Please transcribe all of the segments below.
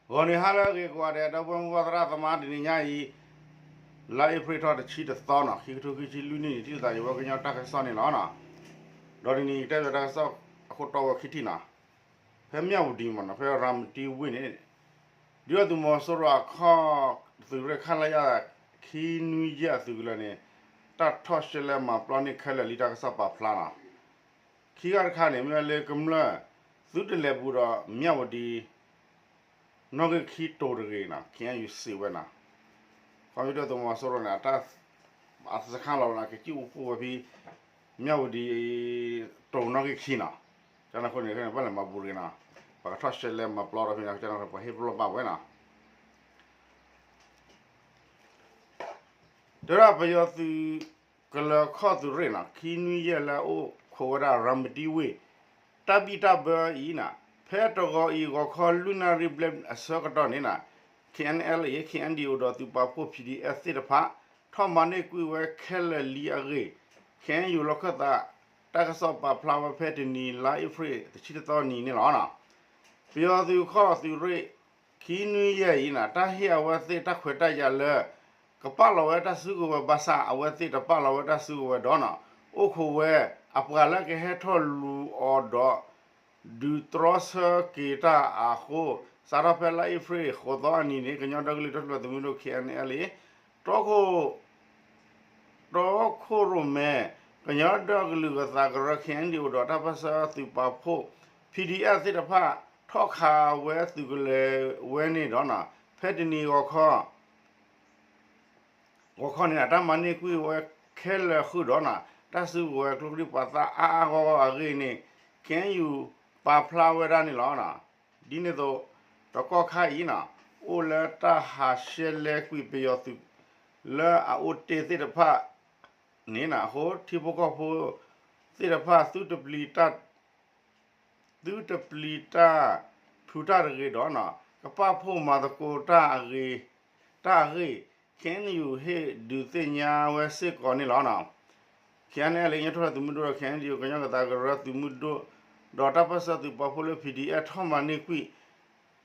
ဂီၤနံၤဟါလၢအဂ့ၤကိးဂၤဒဲး ဒီပုၢ်ဝဲၢ်မုၢ်ဘၣ်သရၣ်သမါ တနံၤညါအံၤ လါအ့ဖြ့ၣ်ထီၣ်တဆံတသီနီၤ ခံကထိခံဆံလွံၢ်နံၣ်န့ၣ် ထံၣ်လိာ်သးယဝဲကညီတၢ်ကစီၣ်န့ၣ်လီၤ. ဒီးတနံၤအံၤတဲဘၣ်တၢ်ကစီၣ်အခိၣ်တီဝဲခံထံၣ်နီၤ, ဖဲမၠၣ်ဝတံၤမ့ၢ်နီၤ ဖဲရၤမတံဝ့ၢ်န့ၣ် ဒုၣ်ဒါသုးမီၤစိရိၤအခီၣ်သုးရ့ၣ် ခလရ ခံနွံယဲၢ်အသုးကလၢၤန့ၣ် တၢ်ထီၣ်ရှဲလဲမၤပျီန့ၢ်ခဲလၢာ်လံ တၢ်ကစီၣ်ပာ်ဖျါနီၤ. ခံဂၤတခါန့ၣ် မ့ၢ်ဝဲလၢကမျၢၢ် သုတလဲၤဘူးဒီးမၠၣ်ဝတံၤ နီၣ်ဂံၢ်ခံတိၤတဂ့ၤနီၤ ခ့ၣ်အဲၣ်ယူၣ်စံးဝဲနီၤ. ခီဖျိဒုၣ်ဒါသုးမီၤစိရိၤန့ၣ် အတၢ် အစခါလီၤဝဲနီၤ ကစံၣ်အိၣ်ဖှိၣ်ဝဲဖဲ မၠၣ်ဝတံၤ တိၤနီၣ်ဂံၢ်ခံနီၤ. ကန့ၣ်အဃိန့ၣ် ဘၣ်လဲၤမၤဘူးတဂ့ၤနီၤ, ပှၤကထီၣ်ရှဲလဲမၤပျီဒီးဖဲန့ၣ် ကန့ၣ်ပှၤဟ့ၣ်ပလီၢ်ဘၣ်ဝဲနီၤ. တဲဒၣ်ပယီၤသုးကလၢၤခီၣ်သုးရ့ၣ်နီၤ ခံနွံယဲၢ်လၢအအိၣ်ခိးဝဲဒၣ်ရၤမတံဝ့ၢ် တၢ်ဘံၣ်တၢ်ဘၢအံၤနီၤ ဖဲတဂီၤအံၤဂီၤခီလွံၢ်နၣ်ရံၣ်ဘျဲၣ်အဆၢကတီၢ်န့ၣ်နီၤ ခ့ၣ်အဲၣ်ယူၣ် ခ့ၣ်အဲၣ်ယူၣ်ဒီးသုးပာ်ဖှိၣ် ပီၣ်ဒီအ့ၣ် သ့ၣ်တဖၣ် ထီၣ်မၤန့ၢ်ကွံာ်ဝဲခဲလၢာ်လံအဂ့ၢ် ခ့ၣ်အဲၣ်ယူၣ်လီၢ်ခၢၣ်သး တၢ်ကစီၣ်ပာ်ဖျါဝဲဖဲတနံၤ လါအ့ဖြ့ၣ် တဆံတသီနံၤန့ၣ်လီၤ. ပယီၤသုးခီၣ်သုးရ့ၣ် ခံနွံယဲၢ်အံၤနီၤ တၢ်ဟ့ၣ်အဝဲသ့ၣ်တၢ်ခွဲးတၢ်ယာ်လၢ ကပာ်လီၤဝဲတၢ်စုကဝဲၤဘၣ်ဆၣ် အဝဲသ့ၣ်တပာ်လီၤဝဲတၢ်စုကဝဲၤဒီးနီၤ အိၣ်ခိးဝဲ အပှၤလၢကဟဲထီၣ်လူၤအီၤဒီး ဒုးတြီဆၢက့ၤတၢ်အဃိ စးထီၣ်ဖဲလါအ့ဖြ့ၣ်ဃိးသီအနံၤန့ၣ် ကညီဒီကလုာ်တၢ်ထူၣ်ဖျဲးသုးမုၢ်ဒိၣ် ခ့ၣ်အဲၣ်ယူၣ် တီခိၣ် တီခိၣ်ရိၣ်မဲ ကညီဒီကလုာ်အသးကရၢ ခ့ၣ်အဲၣ်ယူၣ် ဒီးတၢ်ပၢၢ်ဆၢသုးပာ်ဖှိၣ် ပီၣ်ဒီအ့ၣ် သ့ၣ်တဖၣ် ထီၣ်ခးဝဲသုးကလၢၤဝဲန့ၣ်ဒီးနီၤ ဖဲတနံၤဂီၤခီ ဂီၤခီန့ၣ် တၢ်မၤန့ၢ်ကွံာ်ဝဲခဲလၢာ်ဃုာ်ဒီးနီၤ တၢ်စုကဝဲၤကျိချံမျိာ်သၣ်အါအါဂီၢ်ဂီၢ်အဂ့ၢ်န့ၣ် ခ့ၣ်အဲၣ်ယူၣ် ပာ်ဖျါဝဲဒၣ်န့ၣ်လီၤ. ဒ်န့ၣ်အသိး တကီၢ်ခါအံၤနီၤ အိၣ်လၢတၢ်ဟးရှဲလဲကွံာ်ပယီၤသုး လၢအအိၣ်တ့ၢ်သ့ၣ်တဖၣ်န့ၣ်နီၤ အဃိ ထံဖိကီၢ်ဖိသ့ၣ်တဖၣ် သုတပျံၤတၢ် သုတပျံၤတၢ်ဖုးတၢ်တဂ့ၤဒီးနီၤ ကပာ်ဖှိၣ်မၤသကိးတၢ်အဂ့ၢ် တၢ်အဂ့ၢ် ခ့ၣ်အဲၣ်ယူၣ် ဟ့ၣ်ဒုးသ့ၣ်ညါဝဲစ့ၢ်ကီးန့ၣ်လီၤ. ခ့ၣ်အဲၣ်ယူၣ် ကညီတၢ်ထူၣ်ဖျဲးသုးမုၢ်ဒိၣ်ဒီး ခ့ၣ်အဲၣ်ယူၣ် ကညီကသးကရၢသုးမုၢ်ဒိၣ် ဒီးတၢ်ပၢၢ်ဆၢသုးပာ်ဖှိၣ်လၢ ပီၣ်ဒီအ့ၣ် ထီၣ်မၤန့ၢ်ကွံာ်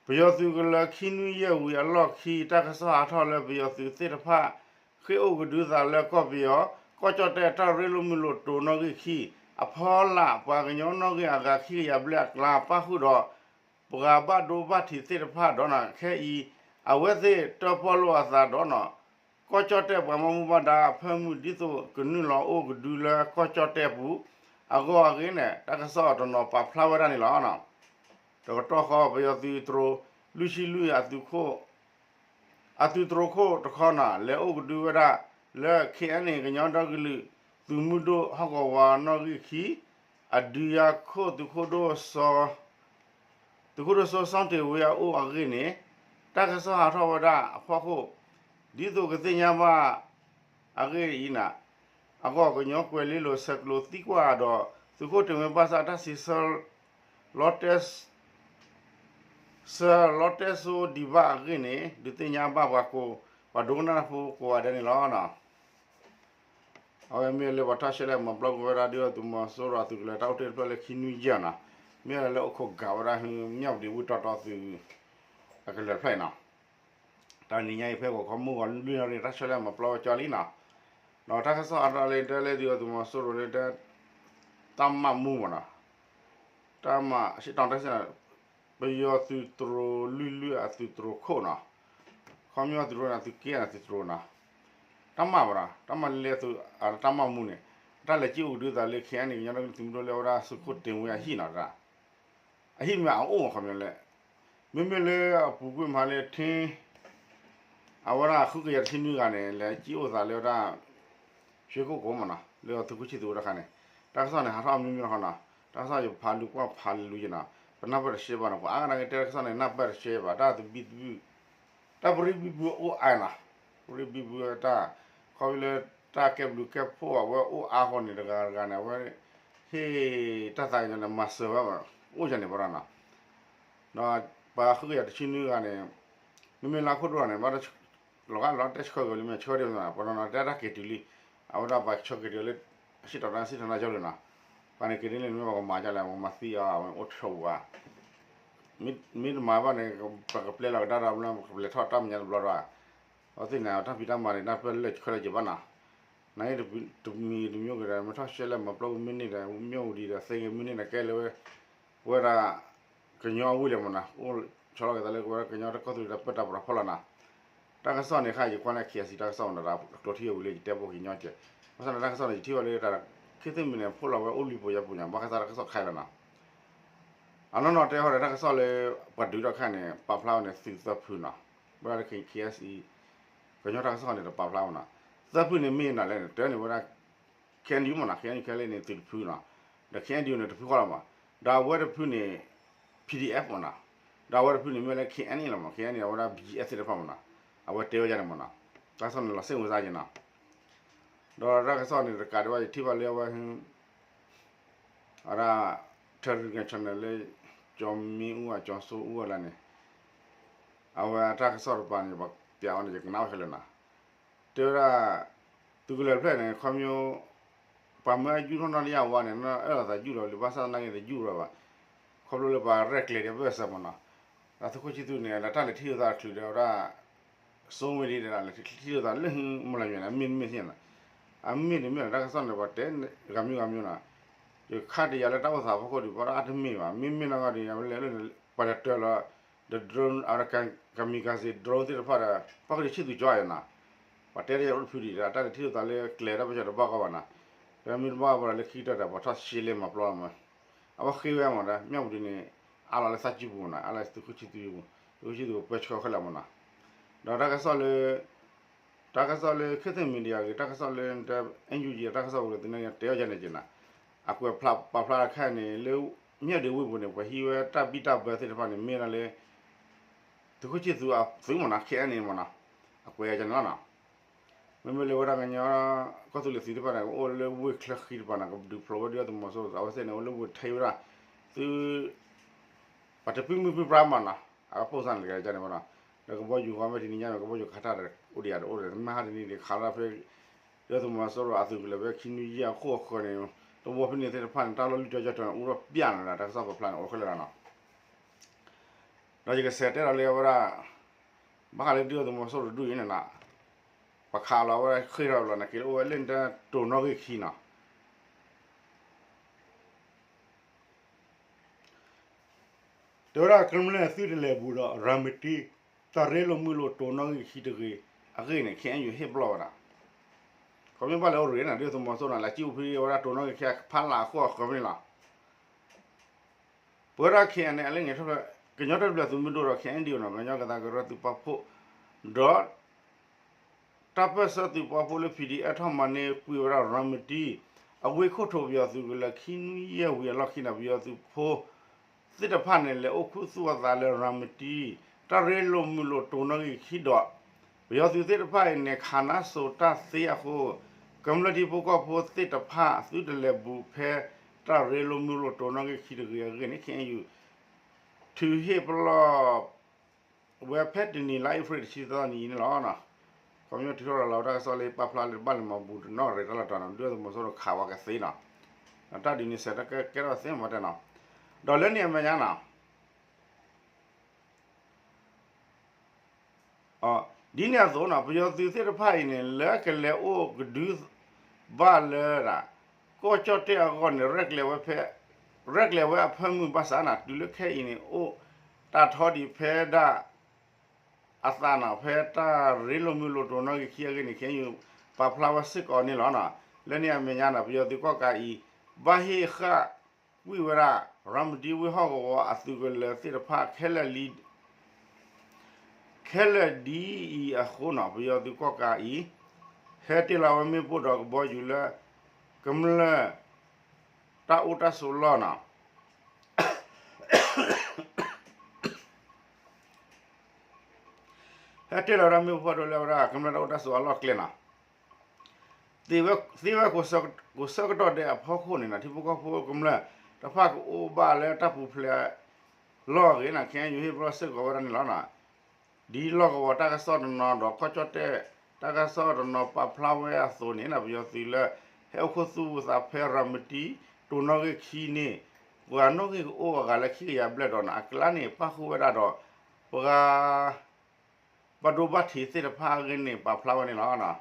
ပယီၤသုးကလၢၤခံနွံယဲၢ်ဝံၤအလီၢ်ခံ တၢ်ကစီၣ်ဟးထီၣ်လၢပယီၤသုးသ့ၣ်တဖၣ် ဃ့ၢ်အိၣ်ကဒုသးလၢကီၢ်ပယီၤ ကီၢ်ကၠီၣ်တဲၣ်တၢ်ရ့လိာ်မုာ်လိာ်တိၤနီၣ်ဂံၢ်ခံ အဖီလာ် ပှၤကညီနီၣ်ဂံၢ်အဂၤခံကယၤဘျဲၣ်အကျါ ပၣ်ဃုာ်ဒီး ပှၤဘၣ်ဒိဘၣ်ထံးသ့ၣ်တဖၣ်ဒီးနီၤ ခဲအံၤ အဝဲသ့ၣ်တၢၣ်ပီၣ်လိာ်အသးဒီးနီၤ ကီၢ်ကၠီၣ်တဲၣ်ပှၤမၤမူဘၣ်ဒါအဖၢမုၢ် ဒ်သိးကနုာ်လီၤအိၣ်ကဒုလၢကီၢ်ကၠီၣ်တဲၣ်ပူၤ အဂီၢ်အဂ့ၢ်န့ၣ် တၢ်ကစီၣ်တနီၤပာ်ဖျါဝဲဒၣ်န့ၣ်လီၤ. တကတီၢ်ဃီ ပယီၤသုးတြိၤ လွံၢ်ဆံလွံၢ် အသုးခိၣ် အသုးတြိၤခိၣ်တခီနီၤ လဲၤအိၣ်ကဒုဝဲဒၣ်လၢ ခ့ၣ်အဲၣ်ယူၣ် ကညီဒီကလုာ် သုးမုၢ်ဒိၣ်ဟီၣ်ကဝီၤနီၣ်ဂံၢ်ခံ အဒုးယၤခိၣ်သုးခိၣ်ဒိၣ်စီ သုးခိၣ်ဒိၣ်စိစီတ့ၢ်ဝ့အအိၣ်အဂ့ၢ်န့ၣ် တၢ်ကစီၣ်ဟးထီၣ်ဝဲဒၣ်အဖီခိၣ် ဒ်သိးကသ့ၣ်ညါဘၣ်အဂ့ၢ်အံၤနီၤ အဂီၢ်ကညီကွဲၤလ့လိၤဆဲးကျိးသံကွၢ်ဒီး သုးခိၣ်တ့ၢ်ဝ့ဘၣ်ဆၣ်တၢ်စံးဆၢ လီတဲ ဆၢလီတဲစိဒံးဘၣ်အဂ့ၢ်န့ၣ် ဒုးသ့ၣ်ညါဘၣ်ပှၤကိး ပှၤဒိကနၣ်တၢ်ဖိကိးဂၤဒဲးန့ၣ်လီၤ. အဝဲမ့ၢ်လၢပှၤထီၣ်ရှဲလဲၣ်မၤပျီကွံာ်ဝဲဒၣ် ဒုၣ်ဒါသုးမီၤစိရိၤအသုးကလၢၤတၢ်အိၣ်တ့ၢ်တဖျၢၣ်လၢခံနွံယဲၢ်နီၤ, မ့ၢ်လၢအိၣ်ခိးဂာ်ဝဲဒၣ် မၠၣ်ဝတံၤဝ့ၢ်တီတီသုး အကလၢၤတဖျၢၣ်အံၤနီၤ, တနံၤညါအံၤဖဲဂီၤခီမုၢ်ဂီၤလွံၢ်နၣ်ရံၣ် တၢ်ရှဲလဲၣ်မၤပျီဝဲကၠီလံနီၤ, ဒီးတၢ်ကစီၣ်အါထီၣ်လၢတဲလၢဒုၣ်ဒါသုးမီၤစိရိၤလၢတဲ တၢ်မၢ်မူမ့ၢ်နီၤ, တၢ်မၢ် ရှ့ၣ်တီတဲစ့ၢ်နီၤ, ပယီၤသုးတြိၤလွံၢ်လွံၢ်အသုးတြိၤခိၣ်နီၤ, ခီပညီသုးတြိၤန့ၣ် သုးက့ၢ်န့ၣ်သုးတြိၤနီၤ, တၢ်မၢ်မ့ၢ်နီၤ, တၢ်မၢ်လၢအသုး တၢ်မၢ်မူန့ၣ် တၢ်လဲၤက့ၤအိၣ်ကဒုသးလၢ ခ့ၣ်အဲၣ်ယူၣ် ကညီဒီကလုာ်သုးမုၢ်ဒိၣ်လၢအဝဲဒၣ်သုးခိၣ်တ့ၢ်ဝ့အဟံၣ်နီၤ, အဟံၣ်မ့ၢ်အအိၣ်မးခီပညီလဲၣ်, မ့မ့ၢ်လၢအပူၤကွံာ်မးလၢထံ အဝဲဒၣ်ဃုကယၤတဆံနွံဂၤန့ၣ် လဲၤက့ၤအိၣ်သးလၢဝဲဒၣ် ရွှေကုက္ကိုမ့ၢ်နီၤ, လၢသုးခိၣ်ဆံၣ်သူးဝဲတခါန့ၣ်, တၢ်ကစီၣ်န့ၣ် ဟးထီၣ်အမျိုးမျိုးတခီနီၤ, တၢ်ကစီၣ်ယဖးလူၤကွၢ်ဖးလူၤယနီၤ, ပနၢ်ပၢၢ်တရှဲဘၣ်နီၤ, ပှၤအါဂၤနာ်က့တဲတၢ်ကစီၣ်န့ၣ် နၢ်ပၢၢ်တရှဲဘၣ်, တၢ်သဘံၣ်သဘုၣ် တၢ်ပရံဘံဘုအိၣ်အါနီၤ, ပရံဘံဘုတၢ် ခီဖျိလၢတၢ်ကဲဘျုးကဲဖှိၣ်အဝဲအိၣ်အါဃီန့ၣ် တဂၤတဂၤန့ၣ် အဝဲဟ့ၣ်တၢ်သးကညီၤန့ၣ် မၤစၢၤဝဲ အိၣ်ယၤန့ၣ်ပှၤနီၤ, ဒီးပှၤဃုကယၤတဆံနွံဂၤန့ၣ် မ့မ့ၢ်လၢခိၣ်ဒိၣ်န့ၣ် ဘၣ်လီၤဂာ်လီၤတဲဆှၢက့ၤလံမ့ၢ်ဆှၢဒ်မ့ၢ် ပှၤနီၤနီၤတဲတၢ်က့ၤတုၤလံ, အဝဲဒၣ်ပှၤဆှၢက့ၤတုၤလၢ အစံၣ်တီၤတၢ်စံၣ်ထီၣ်နၢ်ကၠီလံနီၤ, ပှၤန့ၣ်က့ၤဒ်လဲၣ်န့ၣ်မ့ၢ်ပှၤကမၤဒ်လဲၣ် ပှၤမၤသံအီၤ အဝဲအိၣ်ထီၣ်ဝဲ မ့ၢ်တမၤဘၣ်န့ၣ် ပကပျဲလီၤကဒါဒီး ပကပျဲထီၣ်တၢ်မဲာ်ညါတဘျီဒီး အဝဲသ့ၣ်န့ၣ် တၢ်ဖံးတၢ်မၤန့ၣ် တၢ်ပၢၢ်လၢာ်ခဲလၢာ်က့ၤဘၣ်နီၤ, နတမံၤတမံၤကဒီး မ့ၢ်ထီၣ်ရှဲလဲၣ်မၤပျီကမ့ၢ်န့ၢ်ဒီး မ့ၢ်အိၣ်ဒံးဒီး သ့ကမ့ၢ်န့ၢ်ဒီး ကဲလၢဝဲ ပဝဲဒၣ် ကညီအဝ့ၢ်လၢမနီၤ အိၣ်ဆီလီၤက့ၤသးလၢ ပဝဲဒၣ်ကညီတၢ်ကီၢ်သူလ့ၤတၢ်ပၢတၢ်ပြးဖီလာ်နီၤ, တၢ်ကစီၣ်န့ၣ် ဃၣ်ယကွၢ်န့ၣ် KIC တၢ်ကစီၣ်မနီၤ ဒီးကျိထံၣ်ဝံၤလၢယတဲပိာ်က့ၤညီကဲ, ဘၣ်ဆၣ်န့ၣ် တၢ်ကစီၣ်န့ၣ် ယထံၣ်ဘၣ်လၢတၢ် ခ့သ့ၣ်မံၤန့ၣ် ဖိးလီၤဝဲအိၣ်လံပိာ်ယၤပူၤညါ ဘၣ်ဃးတၢ်ကစီၣ်ခါလီၤနီၤ, အနီၢ်နီၢ်တဲဟီဒီး တၢ်ကစီၣ်လၢ ပှၤဒုးထီၣ်ခါန့ၣ် ပာ်ဖျါဝဲန့ၣ် သုးသၢဖုနီၤ, ဝဲဒၣ်လၢ KIC ကညီတၢ်ကစီၣ်န့ၣ် တပာ်ဖျါဝဲနီၤ, သၢဖုန့ၣ်မ့ၢ်နၤလဲၣ်န့ၣ် တဲန့ၣ်ဝဲဒၣ် KNU မနီၤ KNU KNLA န့ၣ် သုးတဖုနီၤ, ဒီး KNDO န့ၣ် တဖုဃီလီၤမး, ဒီးအဝဲတဖုန့ၣ် PDF မနီၤ, ဒီးအဝဲတဖုန့ၣ် မ့ၢ်လၢ KNA လီၤမး KNA န့ၣ် အဝဲဒၣ် BGF သ့ၣ်တဖၣ်မနီၤ, အဝဲတဲဝဲဒၣ်န့ၣ်မနီၤ, တၢ်ကစီၣ်န့ၣ် လီၤစ့ၣ်ဝဲစါက့ၤနီၤ, ဒီးတၢ်ကစီၣ်န့ၣ် တကးဒံးဘၣ် ယထံၣ်ဘၣ်လၢအဝဲ အဝဲဒၣ် Telegram channel လၢ ကၠီမ့အူအကၠီစိအူအလၢန့ၣ် အဝဲတၢ်ကစီၣ်တပၤန့ၣ် ပှၤပျးဝဲန့ၣ် ယကနၣ်ဝဲခဲလၢာ်နီၤ, တဲဝဲဒၣ် သုးကလၢၤတဖျၢၣ်န့ၣ် ခီဖျိ ပှၤမၢအယူၢ်ထီၣ်နီၢ်တယၢ်ဝါန့ၣ် အၢၣ်လီၤသးယူၢ်လီၤလံ ဘၣ်ဆၣ်သနာ်က့တယူၢ်လီၤဘၣ်, ခီဖျိလၢပှၤရဲၣ်ကျဲၤဒံးဘၢၣ်စၢၤမနီၤ, ဒီးသုးခိၣ်ဆံသူန့ၣ် လၢတၢ်လဲၤထံၣ်လိာ်သးတချုးဒီးဝဲဒၣ် စိဝဲဒ်န့ၣ် လဲၤထံၣ်လိာ်သးလၢမလီၤမၠဲၣ်န့ၣ် အမ့ၢ်တမ့ၢ်သ့ၣ်နီၤ, အမ့ၢ်တမ့ၢ်လီၤ တၢ်ကစီၣ်န့ၣ် ပှၤတဲဂၤမံၤဂၤမံၤနီၤ, ယခါတယၤလၢတၢ်အိၣ်သးဖီခိၣ်ဒံး ဘၣ်ဒီးအတမ့ၢ်ဘၣ် မ့မ့ၢ်နီၢ်ဂီၢ်ဒံး အဝဲလဲၤလၢ ပှၤတတၢၢ်လီၤ ဒီး drone အဝဲဒၣ် kamikaze drone သ့ၣ်တဖၣ်ဒီး ပှၤကဒုးဆံၣ်သူကၠီယဲနီၤ, ပှၤတဲတၢ်ယအိၣ်တဖုဒံး တၢ်လဲၤထံၣ်လိာ်သးလၢကျဲတၢ်ပၢဆှၢတဘၣ်ကီဘၣ်နီၤ, ဒီးမ့ၢ်တဘၣ်ဘၣ်ဒီးလၢခံကတၢၢ်ဒီး ပှၤထီၣ်ရှဲလဲၣ်မၤပျီမး, အဝဲဃ့ဝဲမးဒီး မၢ်ပူၤဒံးန့ၣ် အါလီၤလၢသးကံၢ်ပူၤမနီၤ အါလီၤသုးခိၣ်ဆံသူပူၤ, သုးခိၣ်ဆံသူပူၤပၢဆှၢခဲလၢာ်မနီၤ, ဒီးတၢ်ကစီၣ်လၢ တၢ်ကစီၣ်လၢ ခ့သ့ၣ်မံၤဒံယၤဂ့ၤ တၢ်ကစီၣ်လၢ NUG တၢ်ကစီၣ်ပူၤလၢသုန့ၣ် တဲအီၤယၤန့ၣ်က့ၤနီၤ, အကွဲးပာ်ဖျါတခါန့ၣ် လၢ မၠၣ်ဒ့ဝ့ၢ်ပူၤန့ၣ် ပှၤဟံးဝဲတၢ်ဘံၣ်တၢ်ဘၢသ့ၣ်တဖၣ်န့ၣ် မ့ၢ်ဒၣ်လၢ သုးခိၣ်ဆံသူအသုးမနီၤ ခဲအံၤန့ၣ်မနီၤ, အကွဲးယၤန့ၣ်လီၤနီၤ, မ့မ့ၢ်လၢဝဲဒၣ်ကညီ ကီၢ်သူလ့ၤသုးသ့ၣ်တဖၣ်န့ၣ် ကအိၣ်လၢဝ့ၢ်ချၢဃံတပၤနီၤ ကဒုးဖျိးဝဲဒၣ်သုးမီၤစိရိၤ အဝဲသ့ၣ်န့ၣ် အိၣ်လၢဝ့ၢ်ထဲဝဲဒၣ် သု ပှၤတပံမုၢ်ပံပြါမးနီၤ, အကပိၢ်စၢ်န့ၣ်တဂၤန့ၣ်မနီၤ, ဒီးကဘီယူၤဂီၢ်မ့ၢ်တနံၤညါန့ၣ် ကဘီယူၤခးတၢ်ဒီး အိၣ်ဒံးယၤဒီးအိၣ်ဒီး မ့ၢ်ဟါတနံၤန့ၣ် ခးလီၤဖဲ ဒုၣ်ဒါသုးမီၤစိရိၤအသုးကလၢၤဖဲခံနွံယဲၢ်အခိၣ်အဃၢၤန့ၣ် တဝီဖဲန့ၣ်သ့ၣ်တဖၣ်န့ၣ် တၢ်လီၢ်လုၢ်တီၤယီၢ်တီၤန့ၣ် အိၣ်ဒီးပျၢ်န့ၣ်ဒီး တၢ်ကစီၣ်ပာ်ဖျါန့ၣ် အိၣ်ခဲလၢာ်လီၤနီၤ, ဒီးယကဆဲးတဲဒီးလၢဝဲဒၣ် ဘၣ်ဃးလၢဒုၣ်ဒါသုးမီၤစိရိၤတဒူၣ်အံၤန့ၣ်နီၤ, ပှၤခးလီၤဝဲဒၣ်ဃ့ၢ်ထီၣ်လီၤန့ၣ် က့ၤလၢအိၣ်ဝဲလၢနတဲတိၤနီၣ်ဂံၢ်ခံနီၤ တဲဝဲဒၣ်ကမျၢၢ်သုတလဲၤဘူးဒီး ရၤမတံ တၢ်ရ့လိာ်မုာ်လိာ်တိၤနီၣ်ဂံၢ်ခံတဂ့ၤ အဂ့ၢ်န့ၣ် ခဲအံၤယဟ့ၣ်ပလီၢ်ဝဲဒၣ်, ခီမ့ၢ်ဘၣ်လၢအရ့နၤ ဒုၣ်ဒါသုးမီၤစိရိၤန့ၣ် လၢကံၣ်အိၣ်ဖဲဝဲဒၣ်တိၤနီၣ်ဂံၢ်ခံဖးလၢအခိၣ်အဃၢၤဖဲန့ၣ်လီၤ. ပဝဲဒၣ် ခဲအံၤန့ၣ် အလၢန့ၣ် ကညီတၢ်ထူၣ်ဖျဲးသုးမုၢ်ဒိၣ်ဒီး ခဲအံၤဒံးနီၤ ကညီကသးကရၢသုးပာ်ဖှိၣ် ဒီး တၢ်ပၢၢ်ဆၢသုးပာ်ဖှိၣ်လၢ PDF ထီၣ်မၤန့ၢ်ကွံာ်ဝဲဒၣ် ရၤမတံ အဝ့ၢ်ခိၣ်ထိးပယီၤသုးကလၢၤခံနွံယဲၢ်ဝံၤအလီၢ်ခံန့ၣ် ပယီၤသုးဖိသ့ၣ်တဖၣ်န့ၣ် လဲၤအိၣ်ခူသူၣ်အသးလၢ ရၤမတံ တၢ်ရ့လိာ်မုာ်လိာ်တိၤနီၣ်ဂံၢ်ခံဒီး ပယီၤသုးသ့ၣ်တဖၣ်အံၤန့ၣ် ခးနါစိၤတၢ်သ့အဃိ ကမျၢၢ်ထံဖိကီၢ်ဖိသ့ၣ်တဖၣ် သုတလဲၤဘူးဖဲ တၢ်ရ့လိာ်မုာ်လိာ်တိၤနီၣ်ဂံၢ်ခံတဂ့ၤအဂ့ၢ်န့ၣ် ခဲအံၤ ထုးဟ့ၣ်ပလီၢ်ဝဲဖဲတနံၤလါအ့ဖြ့ၣ်တဆံသၢနံၤအံၤန့ၣ်လီၤ. ခီဖျိထုးထီၣ်ရၤလီၤဝဲတၢ်ကစီၣ်လၢပာ်ဖျါလၢတဘၣ်လၢၤမၤဘူးတနီၣ်ရ့ၣ်တၢ်လီၤတၢ်နီၤ ဒုၣ်ဒါသုးမီၤစိရိၤခးဝဲကသ့နီၤ. တၢ်ဒ်န့ၣ်စဲးတၢ်ကဲထီၣ်သ့မးတဲနီၤ. ဒီးလၢန့ၣ်အမဲာ်ညါနီၤ ဒ်န့ၣ်အသိးနီၤ ပယီၤသုးသ့ၣ်တဖၣ်အံၤန့ၣ် လၢကလဲၤအိၣ်ကဒုဘၣ်လၢ ကီၢ်ကၠီၣ်တဲၣ်အဂီၢ်န့ၣ် ရဲၣ်ကျဲၤဝဲအဖၢမုၢ်ဘၣ်ဆၣ်နီၤ တုၤလၢခဲအံၤန့ၣ် အိၣ်တၢ်ထီဒံးဖဲဒၣ် အသးနီၤ ဖဲတၢ်ရ့လိာ်မုာ်လိာ်တိၤနီၣ်ဂံၢ်ခံအဂ့ၢ်န့ၣ် ခဲအံၤ ပာ်ဖျါဝဲစ့ၢ်ကီးန့ၣ်လီၤနီၤ. လၢန့ၣ်အမဲာ်ညါနီၤ ပယီၤသုးကီၣ်ကးအံၤ ဘၣ်ဟ့ၣ်ဃာ်ကွံာ်ဝဲဒၣ် ရၤမတံဝ့ၢ်ဟီၣ်ကဝီၤအသုးကလၢၤသ့ၣ်တဖၣ်ခဲလၢာ်လံ ခဲလၢာ်ဒ်အံၤအဃိနီၤ ပယီၤသုးကီၣ်ကးအံၤ ဟဲတ့ၢ်လီၤဝဲမ့ၣ်ပိၢ်ဒီးကဘီယူၤလၢ ကမျၢၢ်တၢ်အိၣ်တၢ်ဆိးလီၢ်နီၤ ဟဲတ့ၢ်လီၤဝဲဒၣ်မ့ၣ်ပိၢ်ဖးဒိၣ်လၢဝဲဒၣ်ကမျၢၢ်တၢ်အိၣ်တၢ်ဆိးအလီၢ်ကျဲနီၤ သ့ဝဲကိးဆၢကတီၢ်ဒဲးအဖီခိၣ်န့ၣ်နီၤ ထံဖိကီၢ်ဖိကမျၢၢ်တဖၣ်ကအိၣ်ဘၣ်လၢတၢ်ပူၤဖျဲးလီၢ်အဂ့ၢ်နီၤ ခဲအံၤဟ့ၣ်ပလီၢ်စ့ၢ်ကီးဝဲဒၣ်န့ၣ်လီၤ. ဒ်လီၢ်ကဝီၤတၢ်ကစီၣ်တနီၤဒီးကီၢ်ကၠီၣ်တဲၣ်တၢ်ကစီၣ်တနီၤပာ်ဖျါဝဲအသိးန့ၣ်နီၤ ပယီၤသုးလၢ ဟဲအိၣ်ခူသူၣ်အသးဖဲရၤမတံ တိၤနီၣ်ဂံၢ်ခံန့ၣ် ပှၤနီၣ်ဂံၢ်ကအိၣ်အဂၤလၢခံကယၤဘျဲၣ်ဒီးန့ၣ် အကျါန့ၣ် ပၣ်ဃုာ်ဝဲဒၣ်ဒီး ပှၤ ဘၣ်ဒိဘၣ်ထံးသ့ၣ်တဖၣ်အဂ့ၢ်န့ၣ် ပာ်ဖျါဝဲန့ၣ်လီၤ.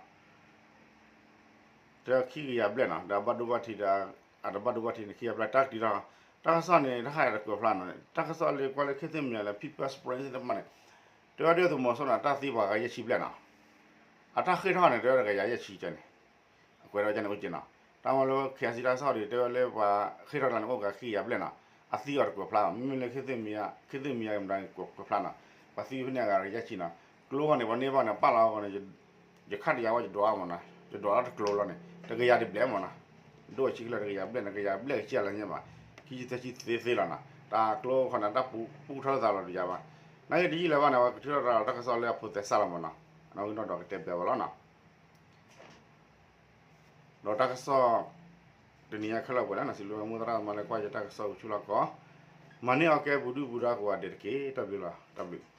တခံကယၤဘျဲၣ်နီၤ ဒီးဘၣ်ဒိဘၣ်ထံးဒီး အတဘၣ်ဒိဘၣ်ထံးန့ၣ် ခံကယၤဘျဲၣ် တၢ်ကတံၤထီၣ် တၢ်ကစီၣ်န့ၣ် တၢ်ဟးတကွဲးဖျါနီၤ တၢ်ကစီၣ်လၢကွၢ်လၢ ခေတ်သစ်မီဒီယာ လၢ People's Spring သ့ၣ်တဖၣ်န့ၣ် တဲဝဲဒၣ်သုးမီၤစိရိၤန့ၣ် တၢ်သံပှၤဂၤယဲၢ်ဆံဘျဲၣ်နီၤ အတၢ်ဃ့ၢ်ထီၣ်န့ၣ် တဲဝဲတကယၤယဲၢ်ဆံကဲန့ၣ် အကွဲးထီၣ်ကဲန့ၣ်အိၣ်က့နီၤ တၢ်မ့ၢ်လၢ ခ့အစံတၢ်ကစီၣ်ဒီး တဲဝဲလၢပှၤဃ့ၢ်ထီၣ်တၢ်န့ၣ် အိၣ်ကးခံကယၤဘျဲၣ်နီၤ အသံအီၤတကွဲးဖျါဘၣ် မ့မ့ၢ်လၢ ခေတ်သစ်မီဒီယာ ခေတ်သစ်မီဒီယာ ကမတၤကွဲးဖျါနီၤ ပှၤသံဖဲန့ၣ်အဂၤတကယၤယဲၢ်ဆံနီၤ ကျိဃီန့ၣ် ပှၤန့ၢ်ဘၣ်န့ၣ် ပာ်လီၤအီၤဃီန့ၣ် ယခါတယၤဝဲယဒွးအါမးနီၤ ယဒွးလီၤတကျိၤလီၤန့ၣ် တကယၤတဘျဲၣ်မးနီၤ ဒိၣ်ဆံကလၢတကယၤဘျဲၣ်န့ၣ် ကယၤဘျဲၣ်ကဆံအလၢညါဘၣ် ခံဆံသၢဆံသ့သ့လီၤနီၤ တၢ်ကျိဃီန့ၣ် တၢ်ပူထီၣ်သးလီၤတယၤဘၣ် နာ်က့တယံာ်လၢၤဘၣ်န့ၣ် အဝဲကထုးထီၣ်တၢ်လီၤတၢ်ကစီၣ်လၢအဖိးသဲစးလီၤမးနီၤ အနီၣ်ဂံၢ်နီၣ်ဒွးကတဲဘၣ်ဝဲလီၤနီၤ ဒီးတၢ်ကစီၣ် တနံၤညါခဲလၢာ်ပှဲၤလၢနီၤ စံးဘျုးမုၢ်သရၣ်သမါလၢကွၢ်ယတၢ်ကစီၣ်အိၣ်ဆူၣ်လီၤကီး မၤန့ၢ်အီၤကဲပူၤဒုၣ်ပူၤဒါကိးဂၤဒဲးတက့ၢ် တၢ်ဘျုးလီၤ တၢ်ဘျုး